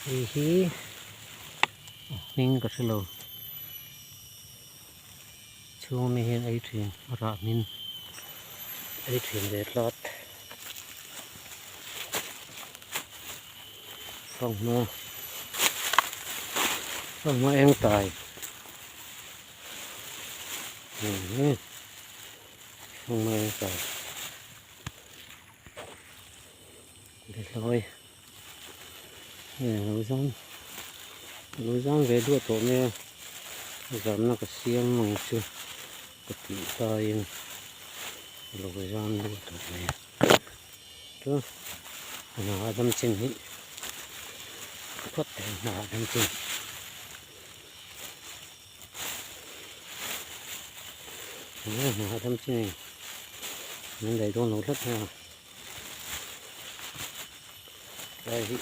Hei hi a hming ka hre lo chhung ami hian ei thin a rah hmin ei thin ve tlat fanghma fanghma eng tai fanghma eng tai. Behlawi hei a lo zam a lo zam ve duah tawh mai a zamna ka siam ang chu ka tih laiin a lo zam duah tawh mai a chuan a hna a dam chin hi phawt teh ang hna a dam chin. Hna a dam chin hei min daih dawn lo tlat mai a. Lai hi.